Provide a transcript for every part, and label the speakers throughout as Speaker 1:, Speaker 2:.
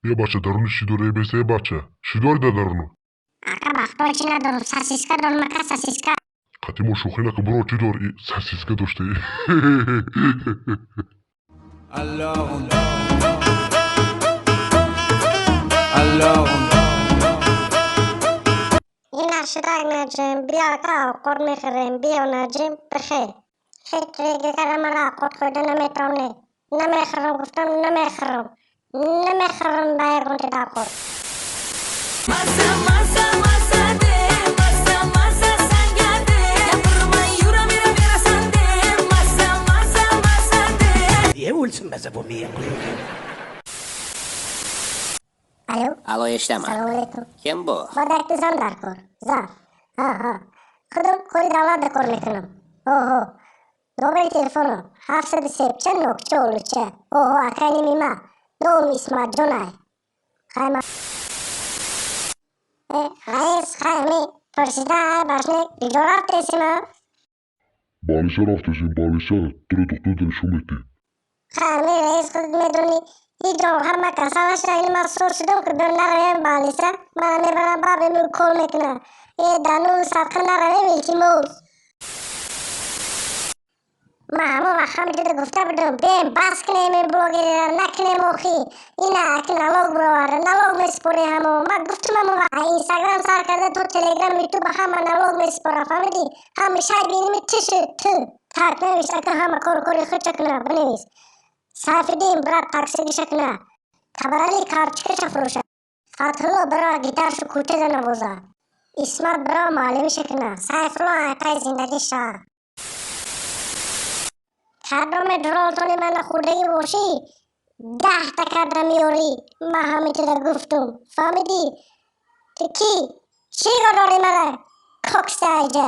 Speaker 1: Бия, бача, даруни шидор эбеса, э бача, шидор да даруну.
Speaker 2: Ака, бахто чӣ надорам, сосиска дорам, ака, сосиска.
Speaker 1: Қати мо шӯхӣ нака, буро, чӣ дор? Сосиска доштаи.
Speaker 3: Alors on Alors on
Speaker 2: Ина шудак, Наҷим, биё, ака, овқот мехӯрем, биё, Наҷим, бихе. Фикри гикара мара овқот хӯрда наметавонӣ. Намехӯрам, гуфтам, намехӯрам. Намехӯрам ба ягон чиз овқот.
Speaker 4: Маза, маза, маза де, маза, маза сanga de. Gapirmay yuravera berasan de. Маза, маза, маза de.
Speaker 5: Ye o'lsin maza bo'lmay qo'ygan.
Speaker 2: Алло.
Speaker 6: Алло, eshitaman.
Speaker 2: Салому алейкум.
Speaker 6: Kim bu?
Speaker 2: Бо якти зан дар кор. Зан. Ҳа, ҳа. Худам кори давлат кор мекунам. Оҳо. Номери телефонам 703 нокча олуча. Оҳо, акай нимима. Ном Исматҷонай. Хайма. Э, раис, хай ми пурсида ай башне куҷо рафтесима?
Speaker 1: Балиса рафтесим, балиса, туро духтур нишон метӣ.
Speaker 2: Хай ми раис, худ медонӣ, ҳеҷ ҷо ҳама касал нашуда, ини ман сур шудам, ки биём наравем балиса, мана мебарам, бабем укол мекунам. Э, дану садқа наравем, илтимос. Ман ҳамон вақт ҳамҷода гуфта будам, бием бас кунем ин блогерера, накунем охи. Ина аки налог бироварда, налог месупорӣ ҳамо. Ман гуфтам ҳамон вақт, Инстаграм сар карда то Телеграм, Ютуб ҳама налог месупора, фаҳмидӣ? Ҳами шай биними ту шуд, ту. Так, навис, ака ҳама кор кори худша куна, бинавис. Сайфиддин брат таксигиша куна. Табарали карточкаша фурӯша. Фатҳулло бира гитаршу кӯчада навоза. Исмат бира муаллимиша куна. Сайфулло айпай зиндагӣ ша. Кадоме дролтони мана хӯрдагӣ бошӣ, 10-та карда меёрӣ. Ман ҳамин гуфтум. Фаҳмидӣ? Ту кӣ? Чӣ кор дорӣ мара? Кокса айҷа.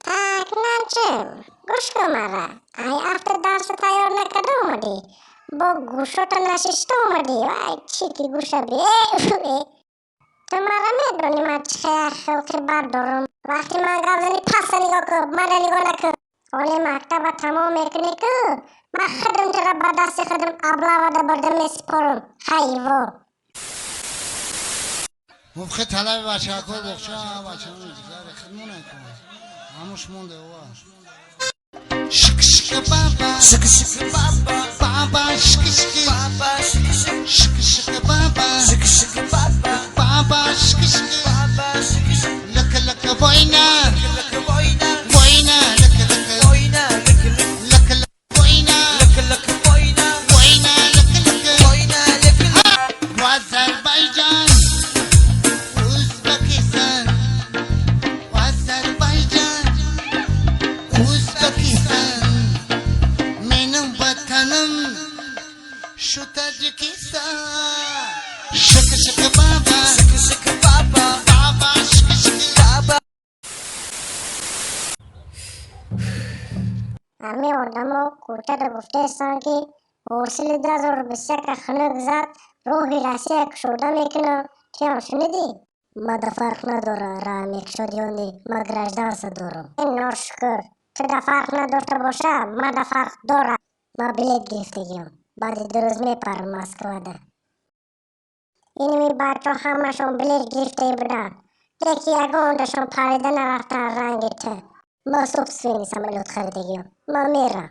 Speaker 2: Так, Наҷим, гӯш кун мара. Ай афта дарса тайёр накарда омадӣ. Бо гӯшота нашишта омадӣ. Вай, чӣ ки гӯша би. Э, ту мара медонӣ, ман чӣ хел хулқи бад дорам. Вақти ман гап занӣ, паста нигоҳ кун, мара нигоҳ накун. Ҳоли мактаба тамом мекунӣ ку, ман худам тура ба дасти худам облавада бурда месупорам. Ҳайвон.
Speaker 7: Мувхи талаби бачаҳакҳои боғча, бачаҳои ҷигари хидмона кун. Ҳамуш монде ова. Шик шик баба,
Speaker 3: Шик шик баба,
Speaker 7: баба шик шик,
Speaker 3: баба шик шик,
Speaker 7: шик шик баба,
Speaker 3: шик шик баба,
Speaker 7: баба шик шик,
Speaker 3: баба шик шик.
Speaker 7: Лак лак война,
Speaker 3: Лак война,
Speaker 7: война лак лак,
Speaker 3: война лак лак,
Speaker 7: лак лак война,
Speaker 3: лак лак война,
Speaker 7: война лак лак.
Speaker 3: Война лак лак.
Speaker 7: Азербайджан, Узбекистан, Азербайджан, Узбекистан, mening vatanim shu Tojikiston. Shik shik baba,
Speaker 3: Шик шик баба,
Speaker 7: baba shik shik.
Speaker 3: Баба.
Speaker 2: Ҳамин одамо кӯчада гуфтаестанд, ки ҳосили 2021 хунук зад, роҳи Россия кушода мекунам. Туям шунидӣ? Мада фарқ надора, раҳ мекушод ё не, ман гражданство дорам. Э, ношукр, туда фарқ надошта боша, мада фарқ дора. Ман билет гирифтагиам. Баъди 2 рӯз мепарам Москвада. Иними бачаҳо ҳамашон билет гирифтаи буданд. Леки ягонташон парида нарафтанд ранги ту. Ман собственный самолёт харидагиам. Ман мерам.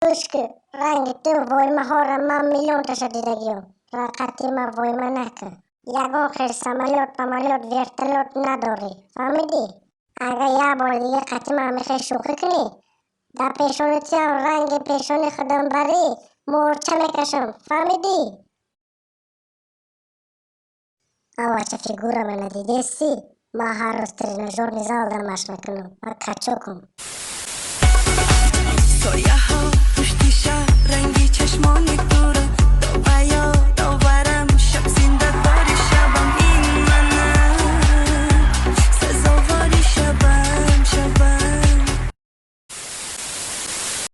Speaker 2: Гӯш кун, ранги ту воймаҳоро ман миллионташа дидагиам. Рақати ман войма накун. Ягон хел самолёт, памолёт, вертолёт надорӣ. Фаҳмидӣ? Агар як бори дига қати ман мехоҳӣ шӯхӣ кунӣ, дар пешони туям ранги пешони худам барӣ, мӯрча мекашам. Фаҳмидӣ? Авача фигура мана дидестӣ? Ман ҳар рӯз тренажёрный залда машқ мекунам. Ман качокам.
Speaker 4: Сояҳо пушти шаҳр ранги чашмони туро.